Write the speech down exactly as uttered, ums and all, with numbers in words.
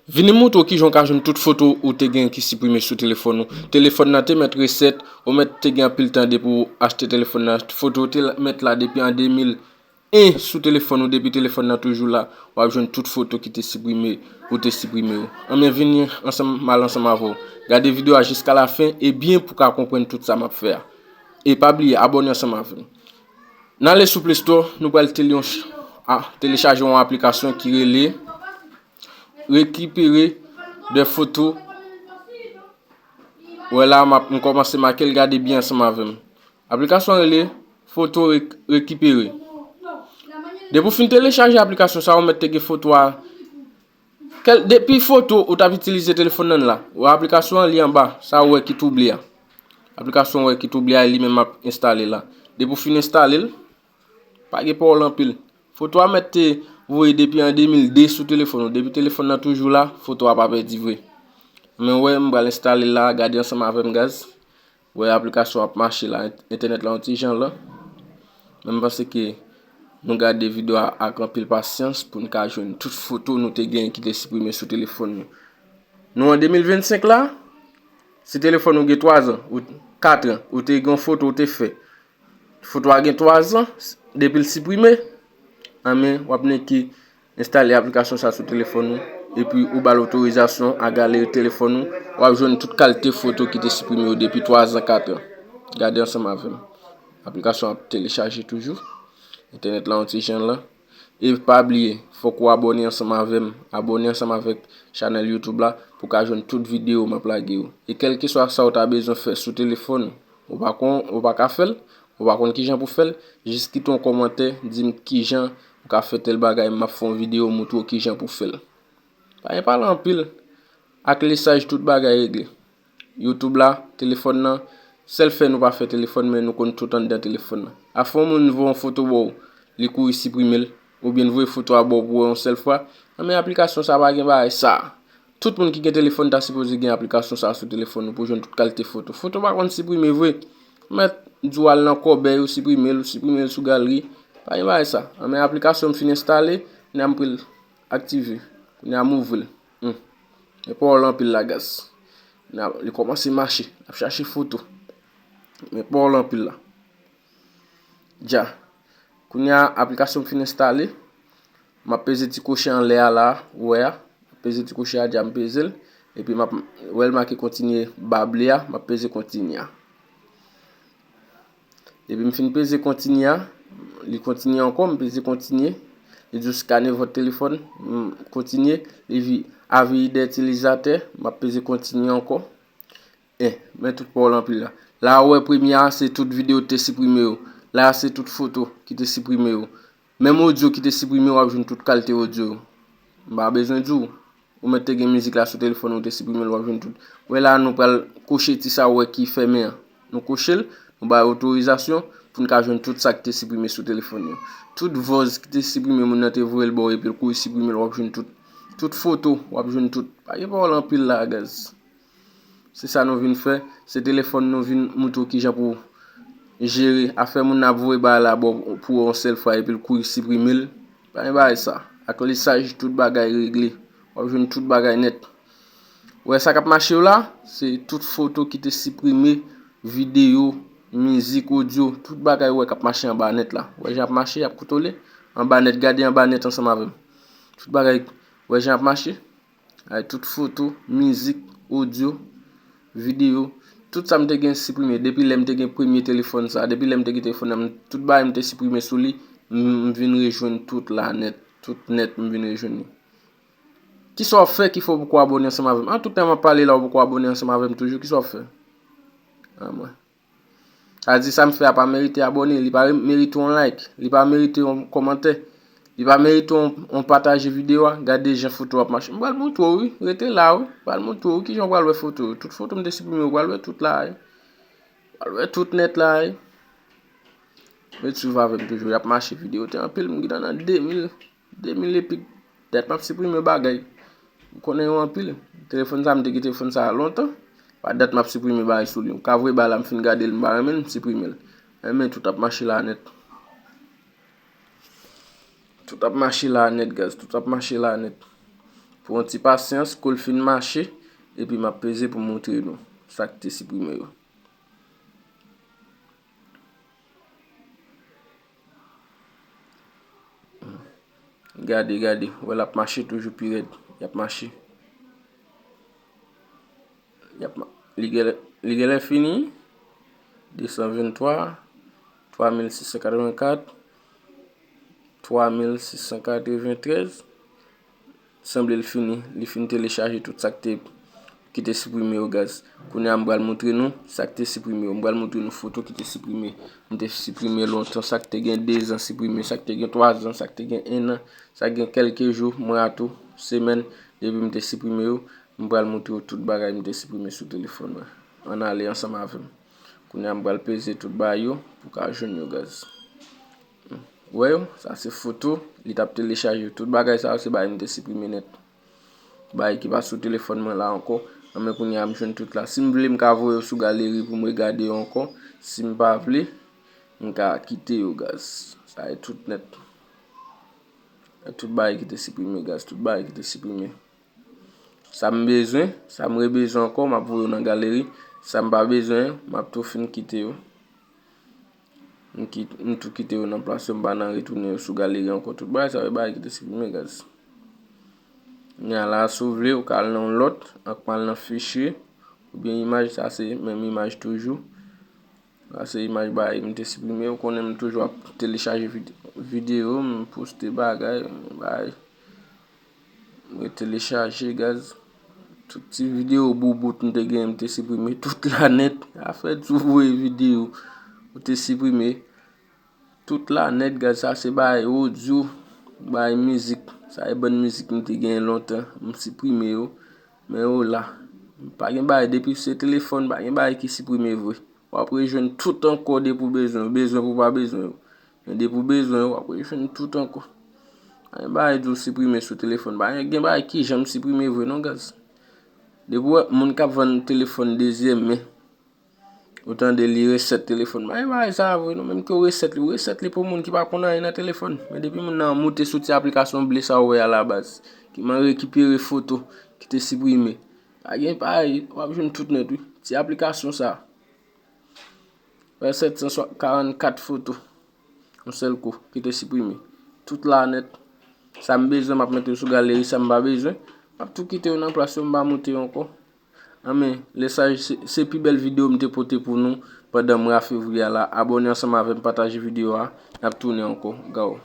Vini m moutre w kijan w ka jwenn tout foto ou te gen ki siprime sou telefòn ou. Telefòn nan te mèt resèt, ou mèt te gen anpil tan depi w achte telefòn nan. Foto ou te mèt la depi an de mil en sou telefòn ou, depi telefòn nan toujou la, w ap jwenn tout foto ki te siprime, ou te siprime yo. Anben, vini ansanm, m al ansanm avè w. Gade videyo a jiska lafen e byen pou w ka konprann tout sa m ap fè a. E pa bliye, abòne ansanm avè m. N ale sou Play Store, nou pral tele-, a, telechaje yon aplikasyon ki rele Rekipere de foto. Wè la, m ap, m kòmanse make l, gade byen ansanm avè m. Aplikasyon an rele Foto Re-, Rekipere. Depi w fin telechaje aplikasyon sa, ou mèt te gen foto a. Kèl, depi foto ou t ap itilize telefòn nan la, wè aplikasyon an li anba, sa ou wè ki touble a. Aplikasyon ou wè ki touble a, e li menm m ap enstale la. Depi w fin enstale l, pa gen pawòl anpil. Foto a mèt te voye depi an de mil de sou telefòn ou. Depi telefòn nan toujou la, foto a pa pèdi vre. Men wè, m pral enstale l la, gade ansanm avè m, guys. Wè, aplikasyon ap mache la, ent-, entènèt la yon ti jan lan. Men m panse ke nou gade videyo a ak anpil pasyans pou n ka jwenn tout foto nou te gen ki te siprime sou telefòn nou. Nou an de mil vennsenk la, si telefòn ou gen twa zan, ou kat an, ou te gen yon foto ou te fè, foto a gen twa zan, depi l siprime, anben, w ap nèk enstale aplikasyon sa sou telefòn ou, epi ou ba l otorizasyon a galeri telefòn ou, w ap jwenn tout kalite foto ki te siprime yo depi twa zan, kat an. Gade ansanm avè m. Aplikasyon ap telechaje toujou. Entènèt la yon ti jan lan. E pa bliye, fòk ou abòne ansanm avè m. Abòne ansanm avèk chanèl YouTube la pou w ka jwenn tout videyo m ap lage yo. E kèlkeswa sa w ta bezwen fè sou telefòn ou, ou pa kon, ou pa ka fè l, ou pa konn kijan pou fè l, jis kite yon kòmantè, di m kijan ou ka fè tèl bagay, m ap fè yon videyo moutre w kijan pou fè l. Pa gen pale anpil, ak lesaj tout bagay regle. YouTube la, telefòn nan, sèl fè nou pa fè telefòn, men nou konn tout anndan telefòn nan. Afè yon moun voye yon foto ba w, li kouri siprime l, oubyen l voye foto a ba w pou w wè yon sèl fwa, anben aplikasyon sa pa gen bagay sa. Tout moun ki gen telefòn ta sipoze gen aplikasyon sa sou telefòn ou pou jwenn tout kalite foto. Foto pa konn siprime vre. Ou mèt di w al nan kòbèy ou siprime l, ou siprime l sou galeri. Pa gen bagay sa. Anben aplikasyon m fin enstale, kounye a m pou l aktive. Kounye a m ouvri l. Hmm. Men pawòl anpil la, guys. Kounye a li kòmanse mache. L ap chache foto. Men pawòl anpil la. Dja. Kounye a, aplikasyon m fin enstale. M ap peze ti kwoche anlè a la, ou wè a. M ap peze ti kwoche a, dja m peze l. Epi m ap, wè l make kontinye ba ble a, m ap peze kontinye a. Depi m fin peze kontinye a, li kontinye ankò, m peze kontinye. Li di w scanner votre téléphone, m kontinye. Li di avis d'utilisateur, m ap peze kontinye ankò. Eh, men tout pawòl anpil la. La ou wè premye a se tout videyo te siprime yo. La se tout foto ki te siprime yo. Menm odyo ki te siprime yo, w ap jwenn tout kalite odyo yo. M pa bezwen di w. Ou mèt te gen mizik la sou telefòn ou, te siprime l, w ap jwenn tout. Wè la nou pral kwoche ti sa ou wè ki fèmen an. Nou kwoche l, nou bay otorizasyon pou n ka jwenn tout sa ki te siprime sou telefòn yo. Tout vòz ki te siprime moun nan te voye l ba w epi l kouri siprime l, w ap jwenn tout. Tout foto, w ap jwenn tout. Pa gen pawòl anpil la, guys. Se sa nou vin fè. Se telefòn nou vin moutre w kijan pou w jere afè moun nan ap voye bagay la ba w pou w yon sèl fwa epi l kouri siprime l. Pa gen bagay sa. Ak lesaj, tout bagay regle. W ap jwenn tout bagay nèt. Ou wè sa k ap mache yo la? Se tout foto ki te siprime, videyo, mizik, odyo, tout bagay ou wè k ap mache anba nèt la. Ou wè jan ap mache, ap kontwole anba nèt, gade anba nèt ansanm avè m. Tout bagay, ou wè jan ap mache? Ay, tout foto, mizik, odyo, videyo, tout sa m te gen siprime. Depi lè m te gen premye telefòn sa, depi lè m te gen telefòn nan, m, tout bagay m te siprime sou li, m, m vin rejwenn tout la nèt. Tout nèt, m vin rejwenn li. Kisa w ap fè ki fè w poko abòne ansanm avè m? An, tout tan m ap pale la, w poko abòne ansanm avè m toujou. Kisa w ap fè? An, mwen. Sa di sa m fè a pa merite abòne, li pa merite yon like, li pa merite yon kòmantè, li pa merite yon, yon pataje videyo a. Gade jan foto ap mache. M pral moutre w, wi. Rete la, wi. M pral moutre w, wi, kijan w pral wè foto yo. Tout foto m te siprime, w pral wè tout la, wi. W pral wè tout nèt la, wi. Ret swiv avè m toujou. Y ap mache, videyo te anpil, m gentan nan de mil. De mil epi dat m ap siprime bagay. M konnen yo anpil. Telefòn sa, m te gen telefòn sa lontan. Pa dat m ap siprime bagay sou li. Ou ka voye bagay la, m fin gade l, m pa renmen l, m siprime l. Enben, tout ap mache la nèt. Tout ap mache la nèt, guys. Tout ap mache la nèt. Pou yon ti pasyans, kou l fin mache, epi m ap peze pou m montre nou sa k te siprime yo. Gade, gade, wè l ap mache toujou pi rèd. Y ap mache. Y ap ma-, li genlè, li genlè fini. De san venntwa, twa mil sis san katrevenkat, twa mil sis san katreventrèz. Sanble l fini, li fin telechaje tout sa k te, ki te siprime yo, guys. Kounye a m pral montre nou sa k te siprime yo. M pral montre nou foto ki te siprime. M te siprime lontan, sa k te gen dezan siprime, sa k te gen twazan, sa k te gen ennan, sa k gen kèlke jou, mwa tou, semèn, depi m te siprime yo. M pral montre w tout bagay m te siprime sou telefòn mwen. Ann ale ansanm avè m. Kounye a m pral peze tout bagay yo pou w ka jwenn yo, guys. Wè yo, sa se foto, li t ap telechaje yo. Tout bagay sa yo se bagay m te siprime nèt. Bagay ki pa sou telefòn mwen la ankò. Anben kounye a m jwenn tout la. Si m vle m ka voye yo sou galeri pou m regade yo ankò. Si m pa vle, m ka kite yo, guys. Sa e tout nèt. E tout bagay ki te siprime, guys. Tout bagay ki te siprime. Sa m bezwen, sa m rebezwen ankò, m ap voye yo nan galeri. Sa m pa bezwen, m ap tou fin kite yo. M ki-, m tou kite yo nan plas yo, m pa nan retounen yo sou galeri ankò. Tout bagay sa yo, e bagay ki te siprime, guys. Kounye a la, si w vle, ou ka al nan yon lòt, ak m al nan fichye, oubyen imaj, sa se menm imaj toujou. Sa se imaj bagay m te siprime. Ou konnen m toujou ap telechaje vide-, videyo, m poste bagay, bagay. Mwen telechaje, guys. Tout ti videyo boubout m te gen, m te siprime tout la nèt. Afè di w voye videyo, ou te siprime tout la nèt, guys. Sa se bagay odyo, bagay mizik. Sa e bann mizik m te gen lontan, m siprime yo. Men yo la. Pa gen bagay, depi se telefòn, pa gen bagay ki siprime vre. W ap rejwenn tout ankò depi w bezwen yo. Bezwen pou w pa bezwen yo. Men depi w bezwen yo, w ap rejwenn tout ankò. Pa gen bagay di w siprime sou telefòn. Pa gen bagay ki janm siprime vre non, guys. Depi w wè moun k ap vann telefòn dezyèm men, ou tande li resèt telefòn. Pa gen bagay sa vre non, menm ke w resèt li, ou resèt li pou moun ki pa konn anyen nan telefòn. Men depi moun nan moute sou ti aplikasyon ble sa w wè a la baz, ki man rekipere foto ki te siprime. Pa gen bagay, w ap jwenn tout nèt wi. Ti aplikasyon sa. Fè sèt san karannkat foto. Yon sèl kou, ki te siprime. Tout la nèt. Sa m bezwen, m ap mete yo sou galeri. Sa m pa bezwen, m ap tou kite yo nan plas yo, m pa moute yo ankò. Anben, lè sa, se, se pi bèl videyo m te pote pou nou pandan mwa fevriye a la. Abòne ansanm avè m, pataje videyo a. N ap tounen ankò. Gaw.